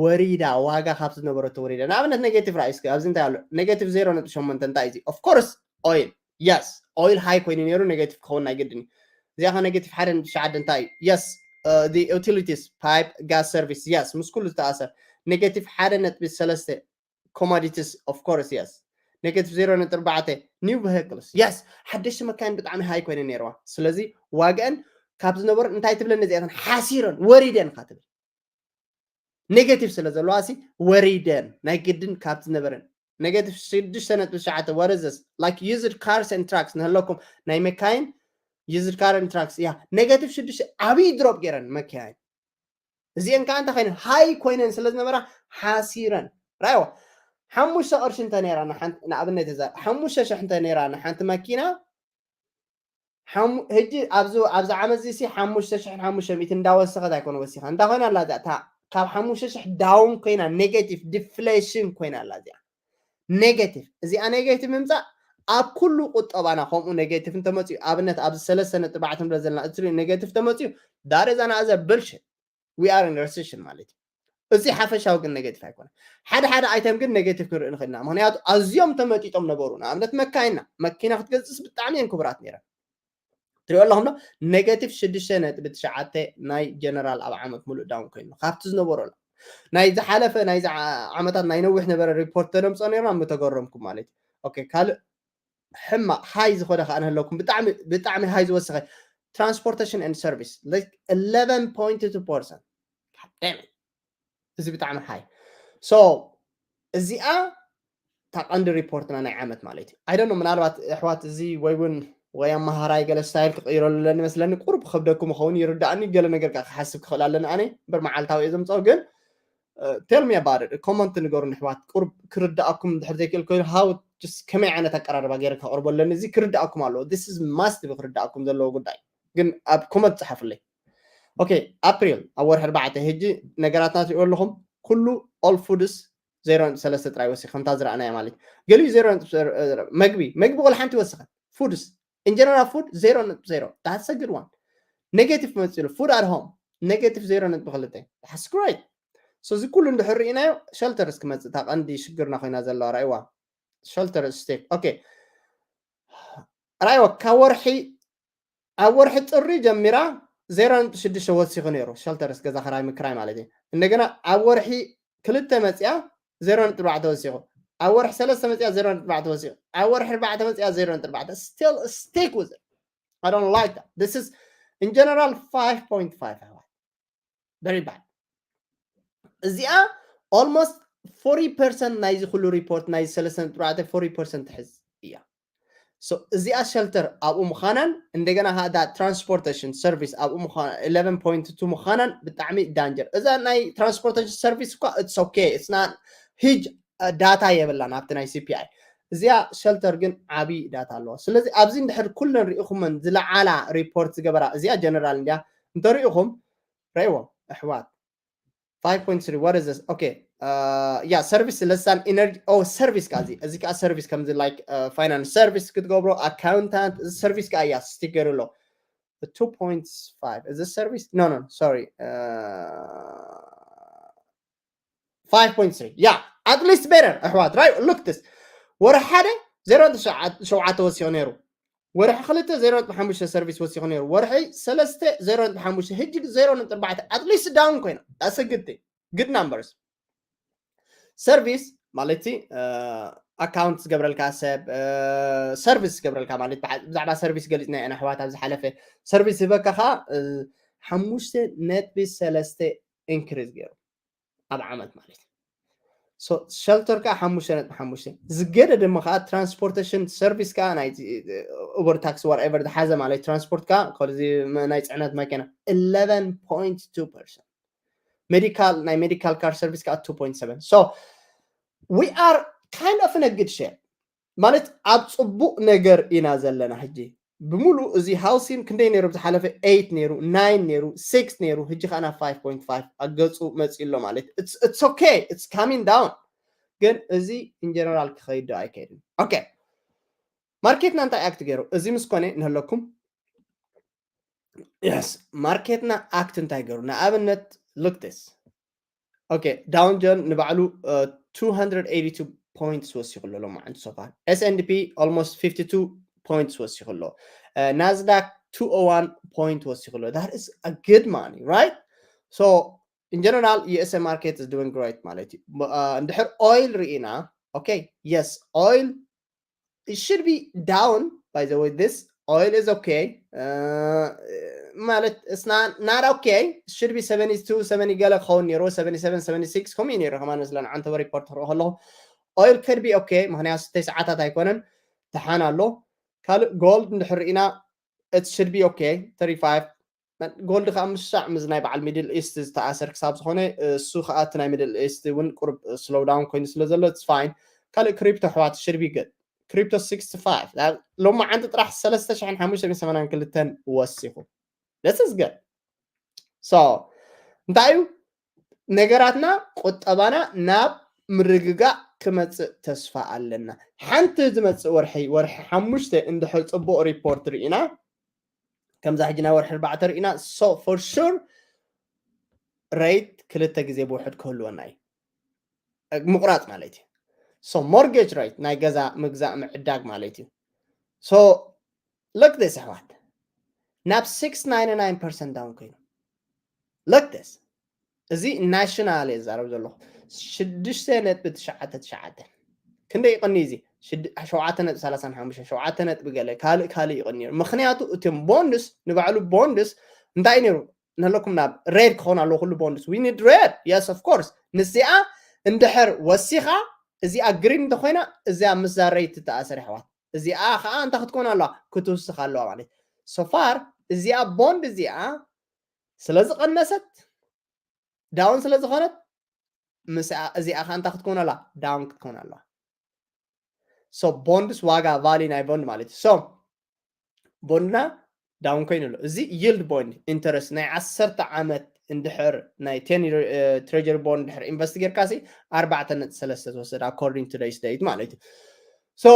ወሪዳ ዋጋ ካብ ዝነበረቶ ወሪዳ። ንኣብነት ኔጌቲቭ ራእይ እስኪ ኣብዚ እንታይ ኣሎ? ኔጌቲቭ ዜሮ ነጥቢ ሸሞንተ እንታይ እዚ? Of course oil yes oil high ኮይኑ ነይሩ ኔጌቲቭ ክኸውን ናይ ግድን እዩ። እዚኣ ኸ ኔጌቲቭ ሓደ ነጥቢ ትሽዓተ እንታይ እዩ? Yes utilities pipe gas service yes ምስ ኩሉ ዝተኣሰር። ኔጌቲቭ ሓደ ነጥቢ ሰለስተ commodities of course yes ኔጌቲቭ ዜሮ ነጥቢ ኣርባዕተ new vehicles yes ሓደሽቲ መካይን ብጣዕሚ ሃይ ኮይነ ነይርዋ። ስለዚ ዋግአን ካብ ዝነበሩ እንታይ ትብለኒ እዚኣተን ሓሲረን ወሪደን ካ ትብል። ኔጌቲቭ ስለ ዘለዋ ሲ ወሪደን ናይ ግድን ካብ ዝነበረን ኔጌቲቭ ሽዱሽተ ነጥቢ ትሽዓተ what is this like used cars and trucks ንህለኩም ናይ መካይን used car and trucks እያ ኔጌቲቭ ሽዱሽተ ዓብዪ ድሮፕ ገይረን መካይን። እዚአን ከዓ እንታይ ኮይነን ሃይ ኮይነን ስለ ዝነበራ ሓሲረን ራይዋ ሓሙሽተ ቅርሺ እንተ ነይራ ንሓንቲ ንኣብነት እዛ ሓሙሽተ ሽሕ እንተ ነይራ ንሓንቲ መኪና ሕጂ ኣብዚ ኣብዚ ዓመት እዚ ሲ ሓሙሽተ ሽሕን ሓሙሽተ ሚእትን እንዳወሰኸት ኣይኮነ ወሲኻ እንታይ ኮይና ኣላ እዚኣ ካብ ሓሙሽተ ሽሕ down ኮይና negative deflation ኮይና ኣላ እዚኣ negative እዚኣ negative ምምፃእ ኣብ ኩሉ ቁጠባና ከምኡ negative እንተመፅኡ ኣብነት ኣብዚ ሰለስተ ነጥቢ ኣርባዕተ ንብለ ዘለና እቲ negative ተመፅኡ that is another bullshit we are in recession ማለት እዩ። እዚ ሓፈሻዊ ግን negative ኣይኮነ ሓደ ሓደ item ግን negative ክንርኢ ንኽእል ኢና ምክንያቱ ኣዝዮም ተመጢጦም ነበሩ ንኣብነት መካይና መኪና ክትገዝእስ ብጣዕሚ እየን ክቡራት ነይረን ትሪኦ ኣለኹም ዶ negative ሽዱሽተ ነጥቢ ትሽዓተ ናይ general ኣብ ዓመት ሙሉእ down ኮይኑ ካብቲ ዝነበሮ ኣሎ ናይ ዝሓለፈ ናይ ዓመታት ናይ ነዊሕ ነበረ report ተደምፆ ነርና ምተገረምኩም ማለት እዩ okay ካልእ ሕማቕ high ዝኾነ ከዓ ንህለኩም ብጣዕሚ ብጣዕሚ high ዝወሰኸ transportation and service eleven point two percent እዚ ብጣዕሚ high so እዚኣ እታ ቀንዲ report ና ናይ ዓመት ማለት እዩ I don't know ምናልባት ኣሕዋት እዚ ወይ እውን ወይ ኣመሃራይ ገለ style ክቕይረሉ ኣለኒ መስለኒ ቁሩብ ክኸብደኩም ይኸውን ይርዳእኒ ገለ ነገር ከዓ ክሓስብ ክኽእል ኣለኒ ኣነ እምበር መዓልታዊ እየ ዘምፅኦ ግን tell me about it comment ንገሩኒ ኣሕዋት ቁሩብ ክርዳእኩም እንድሕር ዘይክእል ኮይኑ how just ከመይ ዓይነት ኣቀራርባ ገይረ ከቕርቦ ኣለኒ እዚ ክርዳእኩም ኣለዎ this is must be ክርዳእኩም ዘለዎ ጉዳይ ግን ኣብ comment ፀሓፉለይ okay ኣፕሪል ኣብ ወርሒ ኣርባዕተ ሕጂ ነገራትና ትሪኦ ኣለኹም ኩሉ all foods ዜሮ ነጥቢ ሰለስተ ጥራይ ወሲኹ ከምታ ዝረኣናያ ማለት ገሊኡ ዜሮ መግቢ መግቢ ቆል ሓንቲ ይወስኸት foods in general food ዜሮ ነጥቢ ዜሮ that's a good one negative መፂሉ food at home negative ዜሮ ነጥቢ ክልተ that's great so እዚ ኩሉ እንድሕር ርኢናዮ shelters ክመፅእ እታ ቀንዲ ሽግርና ኮይና ዘለዋ ራእይዋ shelter stake okay ራእይዋ ካብ ወርሒ ኣብ ወርሒ ጥሪ ጀሚራ ዜሮ ነጥቢ ሽዱሽተ ወሲኹ ነይሩ shelters ገዛ ክራይ ምክራይ ማለት እዩ እንደገና ኣብ ወርሒ ክልተ መፅያ ዜሮ ነጥቢ ኣርባዕተ ወሲኹ ኣብ ወርሒ ሰለስተ መፅያ ዜሮ ነጥቢ ኣርባዕተ ወሲኹ ኣብ ወርሒ ኣርባዕተ መፅያ ዜሮ ነጥቢ ኣርባዕተ still stick with it I don't like that this is in general five point five ኣሕዋት very bad እዚኣ almost forty percent ናይዚ ኩሉ report ናይዚ ሰለስተ ነጥቢ ኣርባዕተ forty percent ትሕዝ እያ so እዚኣ shelter ኣብኡ ምዃናን እንደገና ከዓ transportation service ኣብኡ ምዃና eleven point two ምዃናን ብጣዕሚ danger እዛ ናይ transportation service እኳ it's okay it's not huge data የብላን ኣብቲ ናይ CPI እዚኣ shelter ግን ዓብዪ data ኣለዋ ስለዚ ኣብዚ እንድሕር ኩለን ርኢኹመን ዝለዓላ report ዝገበራ እዚኣ general እንዲያ እንተሪኢኹም ረእይዎ ኣሕዋት five point three what is this okay uh, yeah service ለሳን energy oh service ከዓ እዚ እዚ ከዓ service ከምዚ like uh, finance service ክትገብሮ accountant እዚ service ከዓ እያ sticker ኣሎ two point five is this service? No, no, sorry. Uh, five point three. Yeah, at least better. ኣሕዋት፣ right? Look this. ወርሒ ሓደ ዜሮ ነጥቢ ሸውዓተ ወሲኹ ነይሩ። ወርሒ ክልተ ዜሮ ነጥቢ ሓሙሽተ service ወሲኹ ነይሩ። ወርሒ ሰለስተ ዜሮ ነጥቢ ሓሙሽተ፣ ሕጂ ዜሮ ነጥቢ ኣርባዕተ። At least down ኮይና። That's a good thing. Good numbers. Service ማለት ኣካውንት ዝገብረልካ ሰብ፣ ሰርቪስ ዝገብረልካ ማለት፣ ብዛዕባ ሰርቪስ ገሊፅና ኢና ኣሕዋት ኣብ ዝሓለፈ። ሰርቪስ ዝህበካ ከዓ ሓሙሽተ ነጥቢ ሰለስተ ኢንክሪዝ ገይሩ ኣብ ዓመት ማለት እዩ። ሸልተር ከዓ ሓሙሽተ ነጥቢ ሓሙሽተ። ዝገደደ ድማ ከዓ ትራንስፖርቴሽን ሰርቪስ ከዓ ናይ ኡበር ታክሲ ዋትኤቨር ዝሓዘ ማለት ትራንስፖርት ከዓ፣ ናይ ፅዕነት መኪና፣ eleven point two percent። ሜዲካል፣ ናይ ሜዲካል ካር ሰርቪስ ከዓ two point seven። So we are kind of in a good shape ማለት ኣብ ፅቡቅ ነገር ኢና ዘለና። ሕጂ ብምሉእ እዚ ሃውሲንግ ክንደይ ነይሩ? ዝሓለፈ ኤይት ነይሩ፣ ናይን ነይሩ፣ ሲክስ ነይሩ፣ ሕጂ ከዓ ናብ ፋይቭ ፖይንት ፋይቭ ኣገፁ መፂ ኣሎ ማለት it's okay, it's coming down። ግን እዚ ኢንጀነራል ክኸይድ ዶ ኣይከይድን? ኦኬ፣ ማርኬትና እንታይ ኣክት ገይሩ? እዚ ምስ ኮነ ንህለኩም። የስ፣ ማርኬትና ኣክት እንታይ ገይሩ? ንኣብነት፣ look this. ኦኬ፣ ዳውን ጆን ንባዕሉ two hundred eighty two points ወሲኹ ኣሎ ሎማዓንቲ so far። S and P almost fifty two points ወሲኹ ኣሎ። ናስዳክ two oh one point ወሲኹ ኣሎ። That is a good money, right? So in general, USA market is doing great ማለት እዩ። እንድሕር ኦይል ርኢና፣ okay, yes, oil, it should be down, by the way. This oil is okay. Uh, ማለት it's not, not okay. It should be seventy two, seventy ገለ ክኸውን ነይርዎ፣ seventy seven, seventy six ከምኡ እዩ ነይሩ ከማን መስለን ዓንተበ ሪፖርት ክርኢ ከለኹ። Oil could be okay ምክንያቱ ስተይ ሰዓታት ኣይኮነን፣ ተሓን ኣሎ። ካልእ ጎልድ እንድሕር ርኢና፣ it should be okay, thirty five። ጎልድ ከዓ ምሻዕ ምስ ናይ በዓል ሚድል ኢስት ዝተኣሰር ክሳብ ዝኾነ፣ እሱ ከዓ እቲ ናይ ሚድል ኢስት እውን ቁርብ ስሎው ዳውን ኮይኑ ስለ ዘሎ it's fine። ካልእ ክሪፕቶ ኣሕዋት should be good። ክሪፕቶ sixty five ሎማዓንቲ ጥራሕ ሰለስተ ሽሕን ሓሙሽተ ሚእትን ሰማንያን ክልተን ወሲኹ። This is good። So እንታይ እዩ? ነገራትና፣ ቁጠባና ናብ ምርግጋእ ክመፅእ ተስፋ ኣለና። ሓንቲ ዝመፅእ ወርሒ፣ ወርሒ ሓሙሽተ እንድሕር ፅቡቅ ሪፖርት ርኢና፣ ከምዛ ሕጂ ናይ ወርሒ ኣርባዕተ ርኢና፣ so for sure ሬት ክልተ ግዜ ብውሕድ ክህልወና እዩ። ምቁራፅ ማለት እዩ። So ሞርጌጅ ሬት፣ ናይ ገዛ ምግዛእ ምዕዳግ ማለት እዩ። So look this ኣሕዋት፣ ናብ six ninety nine percent ዳውን ኮይኑ። Look this፣ እዚ ናሽናል እየ ዝዛረብ ዘለኹ። ሽዱሽተ ነጥቢ ትሽዓተ ትሽዓተ። ክንደይ ይቕኒ እዚ? ሸውዓተ ነጥቢ ሰላሳን ሓሙሽተን፣ ሸውዓተ ነጥቢ ገለ፣ ካልእ ካልእ ይቕኒ ነይሩ። ምክንያቱ እቶም ቦንድስ ንባዕሉ ቦንድስ እንታይ ነይሩ? ንህለኩም ናብ ሬድ ክኾን ኣለዎ ኩሉ ቦንድስ። We need red, yes of course። ንዚኣ እንድሕር ወሲኻ፣ እዚኣ ግሪን እንተኮይና፣ እዚኣ ምስዛ ሬት ትተኣሰር ኣሕዋት። እዚኣ ከዓ እንታይ ክትኮን ኣለዋ? ክትውስኽ ኣለዋ ማለት። So far እዚኣ ቦንድ እዚኣ ስለ ዝቐነሰት፣ ዳውን ስለ ዝኾነት፣ ምስ እዚኣ ከዓ እንታይ ክትኮን ኣለዋ? ዳውን ክትኮን ኣለዋ። So ቦንድስ ዋጋ ቫሊ ናይ ቦንድ ማለት እዩ። So ቦንድና ዳውን ኮይኑ ኣሎ። እዚ ይልድ ቦንድ ኢንተረስት ናይ ዓሰርተ ዓመት እንድሕር ናይ ቴን ትሬጀሪ ቦንድ እንድሕር ኢንቨስት ጌርካ ሲ ኣርባዕተ ነጥቢ ሰለስተ ትወስድ according to today's date ማለት እዩ። So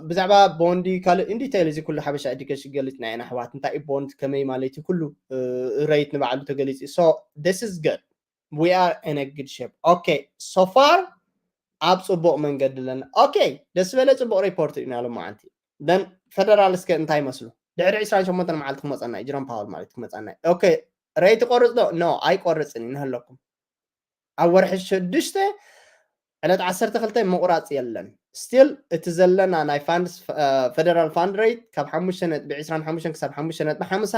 ብዛዕባ ቦንዲ ካልእ ኢን ዲቴይል እዚ ኩሉ ሓበሻ ኤዱኬሽን ገሊፅና ኢና ኣሕዋት። እንታይ እዩ ቦንድ፣ ከመይ ማለት እዩ፣ ኩሉ ሬት ንባዕሉ ተገሊፁ። So this is good, we are in a good shape. Okay, so far ኣብ ፅቡቅ መንገዲ ኣለና። Okay፣ ደስ ዝበለ ፅቡቅ ሪፖርት ኢና ሎማዓንቲ። Then ፌደራል እስከ እንታይ ይመስሉ? ድሕሪ ዕስራን ሸሞንተን መዓልቲ ክመፀና እዩ፣ ጅሮም ፓወል ማለት ክመፀና እዩ። Okay፣ ሬት ይቆርፅ ዶ? ኖ፣ ኣይቆርፅን እዩ። ንህለኩም ኣብ ወርሒ ሽዱሽተ ዕለት ዓሰርተ ክልተ ምቁራፅ የለን። ስቲል እቲ ዘለና ናይ ፋንድስ፣ ፌደራል ፋንድ ሬት ካብ ሓሙሽተ ነጥቢ ዕስራን ሓሙሽተን ክሳብ ሓሙሽተ ነጥቢ ሓምሳ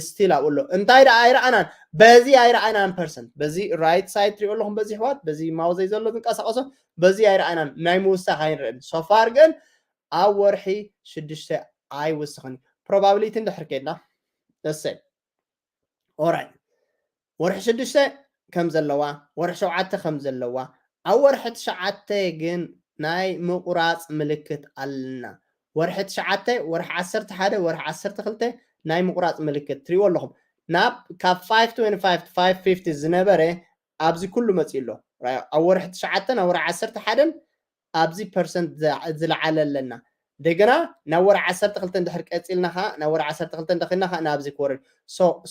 ስቲል ኣብኡ ኣሎ። እንታይ ደኣ ኣይረኣናን፣ በዚ ኣይረኣናን ፐርሰንት። በዚ ራይት ሳይድ ትሪኦ ኣለኹም፣ በዚ ኣሕዋት፣ በዚ ማውዘይ ዘሎ ዝንቀሳቀሶ፣ በዚ ኣይረኣናን። ናይ ምውሳኽ ኣይንርእን። So far ግን ኣብ ወርሒ ሽዱሽተ ኣይውስኽን። ፕሮባብሊቲ እንድሕር ከይድና፣ እሰይ፣ ኦራይት፣ ወርሒ ሽዱሽተ ከም ዘለዋ፣ ወርሒ ሸውዓተ ከም ዘለዋ፣ ኣብ ወርሒ ትሽዓተ ግን ናይ ምቁራፅ ምልክት ኣለና። ወርሒ ትሽዓተ፣ ወርሒ ዓሰርተ ሓደ፣ ወርሒ ዓሰርተ ክልተ ናይ ምቁራፅ ምልክት ትሪእዎ ኣለኹም። ናብ ካብ ፋይቭ ትዌንቲ ፋይቭ to ፋይቭ ፊፍቲ ዝነበረ ኣብዚ ኩሉ መፂኡ ኣሎ። ራዮ፣ ኣብ ወርሒ ትሽዓተ ናብ ወርሒ ዓሰርተ ሓደን ኣብዚ ፐርሰንት ዝለዓለ ኣለና። እንደገና ናብ ወርሒ ዓሰርተ ክልተ እንድሕር ቀፂልና ከዓ ናብ ወርሒ ዓሰርተ ክልተ እንተኽልና ከዓ ናብዚ ክወርድ።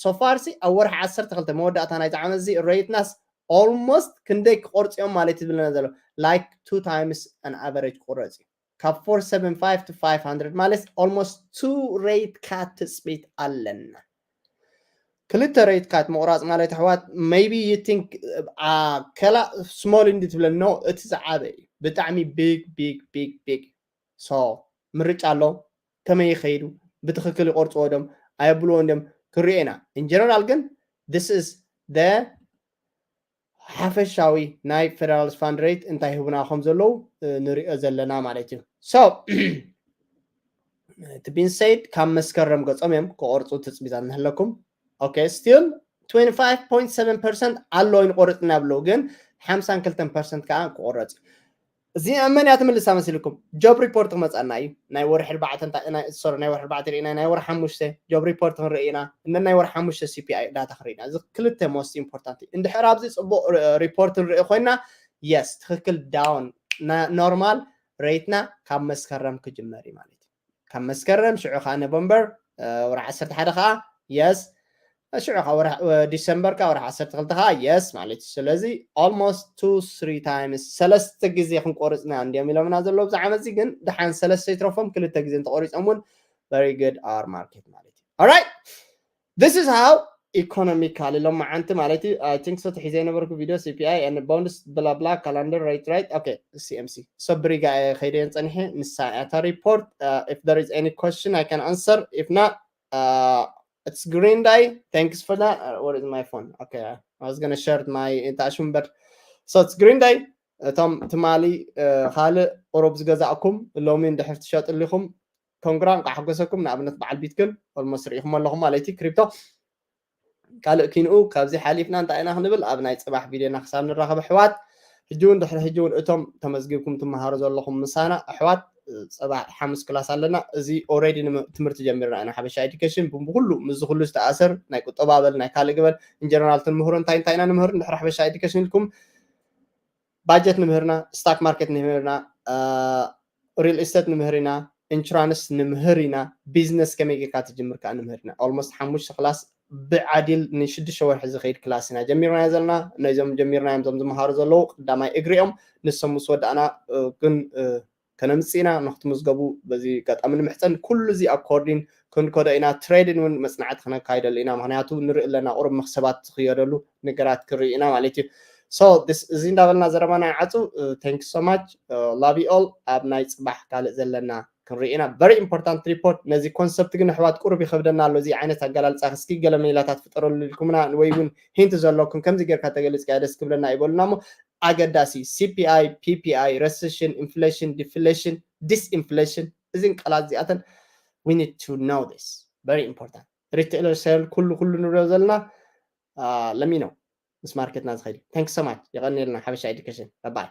So far ሲ ኣብ ወርሒ ዓሰርተ ክልተ መወዳእታ ናይዚ ዓመት እዚ rate ናስ almost ክንደይ ክቆርፅዮም ማለት እዩ ዝብለና ዘሎ? Like two times an average ክቁረፅ እዩ። ካብ four seven five to five hundred ማለት almost two rate cut ትፅቢት ኣለና። ክልተ rate cut ምቑራፅ ማለት ኣሕዋት maybe you think ከላ small እንዲ ትብለኒ፣ no፣ እቲ ዝዓበ እዩ። ብጣዕሚ big big big big። So ምርጫ ኣሎ። ከመይ ይኸይዱ? ብትኽክል ይቆርፅዎ ድዮም ኣየብልዎ ድዮም ክንሪኦ ኢና። In general ግን this is the ሓፈሻዊ ናይ federal fund rate እንታይ ሂቡና ከም ዘለዉ ንሪኦ ዘለና ማለት እዩ። So እቲ being said ካብ መስከረም ገፆም እዮም ክቆርፁ ትፅቢታት ንህለኩም። Okay, still twenty five point seven percent ኣሎ ይንቆርፅ እናብለዉ ግን ሓምሳን ክልተን percent ከዓ ክቆረፅ እዩ። እዚ መን እያ ትምልሳ መሲልኩም? Job report ክመፀና እዩ። ናይ ወርሒ ኣርባዕተ እንታይ ናይ sorry ናይ ወርሒ ኣርባዕተ ርኢና ናይ ወርሒ ሓሙሽተ job report ክንርኢ ኢና። እነ ናይ ወርሒ ሓሙሽተ C P I data ክንርኢ ኢና። እዚ ክልተ most important እዩ። እንድሕር ኣብዚ ፅቡቕ report ንርኢ ኮይና yes ትኽክል down normal rate ና ካብ መስከረም ክጅመር እዩ ማለት እዩ። ካብ መስከረም ሽዑ ከዓ ኖቨምበር ወርሒ ዓሰርተ ሓደ ከዓ yes ሽዑ ከዓ ዲሰምበር ከዓ ወርሒ ዓሰርተ ክልተ ከዓ yes ማለት እዩ። ስለዚ almost two three times ሰለስተ ግዜ ክንቆርፅና እንዲዮም ኢሎምና ዘለዉ ብዚ ዓመት እዚ ግን ደሓን ሰለስተ ይትረፎም ክልተ ግዜ እንተቆሪፆም እውን very good our market ማለት እዩ። Alright, this is how economical ሎም መዓንቲ ማለት እዩ። I think so ትሒዘ የነበርኩ video C P I and bonds blah blah calendar rate right okay C M C so ብሪጋ ከይደየን ፀኒሐ ንሳ እታ report if there is any question I can answer if not it's green day thanks for that uh, what is my phone okay I was gonna share my እንታሽም but so it's green day እቶም ትማሊ ካልእ ቁሩብ ዝገዛእኩም ሎሚ እንድሕር ትሸጥሊኹም ኮንግራ እንኳ ሓጎሰኩም ንኣብነት በዓል ቢትክን almost ርኢኹም ኣለኹም ማለት እዩ ክሪፕቶ ካልእ ኪንኡ ካብዚ ሓሊፍና እንታይ ኢና ክንብል ኣብ ናይ ፅባሕ ቪድዮና ክሳብ ንራኸብ ኣሕዋት ሕጂ እውን ድሕሪ ሕጂ እውን እቶም ተመዝጊብኩም ትመሃሩ ዘለኹም ምሳና ኣሕዋት ፅባሕ ሓሙስ ክላስ ኣለና እዚ already ትምህርቲ ጀሚርና ኢና ሓበሻ education ብኩሉ ምስዚ ኩሉ ዝተኣሰር ናይ ቁጠባ በል ናይ ካልእ ግበል in general ትምህሩ እንታይ እንታይ ኢና ንምህር እንድሕር ሓበሻ education ኢልኩም budget ንምህርና stock market ንምህርና real estate ንምህር ኢና insurance ንምህር ኢና business ከመይ ጌርካ ትጅምር ከዓ ንምህር ኢና almost ሓሙሽተ ክላስ ብዓዲል ንሽዱሽተ ወርሒ ዝኸይድ ክላስ ኢና ጀሚርናዮ ዘለና ነዞም ጀሚርናዮም ዞም ዝመሃሩ ዘለዉ ቀዳማይ እግሪኦም ንሶም ምስ ወዳእና ግን ከነምፅእ ኢና ንክትምዝገቡ በዚ ኣጋጣሚ ንምሕፀን ኩሉ እዚ according ክንከዶ ኢና trading እውን መፅናዕቲ ክነካይደሉ ኢና ምክንያቱ ንርኢ ኣለና ቁሩብ መክሰባት ዝክየደሉ ነገራት ክርኢ ኢና ማለት እዩ so እዚ እንዳበልና ዘረባና ይዓፁ thank so much love you all ኣብ ናይ ፅባሕ ካልእ ዘለና ክንርኢ ኢና very important report ነዚ concept ግን ኣሕዋት ቁሩብ ይከብደና ኣሎ እዚ ዓይነት ኣገላልፃ እስኪ ገለ ሜላታት ፍጠረሉ ኢልኩምና ወይ እውን hint ዘለኩም ከምዚ ጌርካ ተገሊፅካ ደስ ክብለና ይበሉና እሞ ኣገዳሲ C P I P P I recession inflation deflation disinflation እዚን ቃላት እዚኣተን we need to know this very important retailer sale ኩሉ ኩሉ ንብሎ ዘለና let me know ምስ ማርኬትና ዝኸይድ thank so much የቐንየልና ሓበሻ education bye bye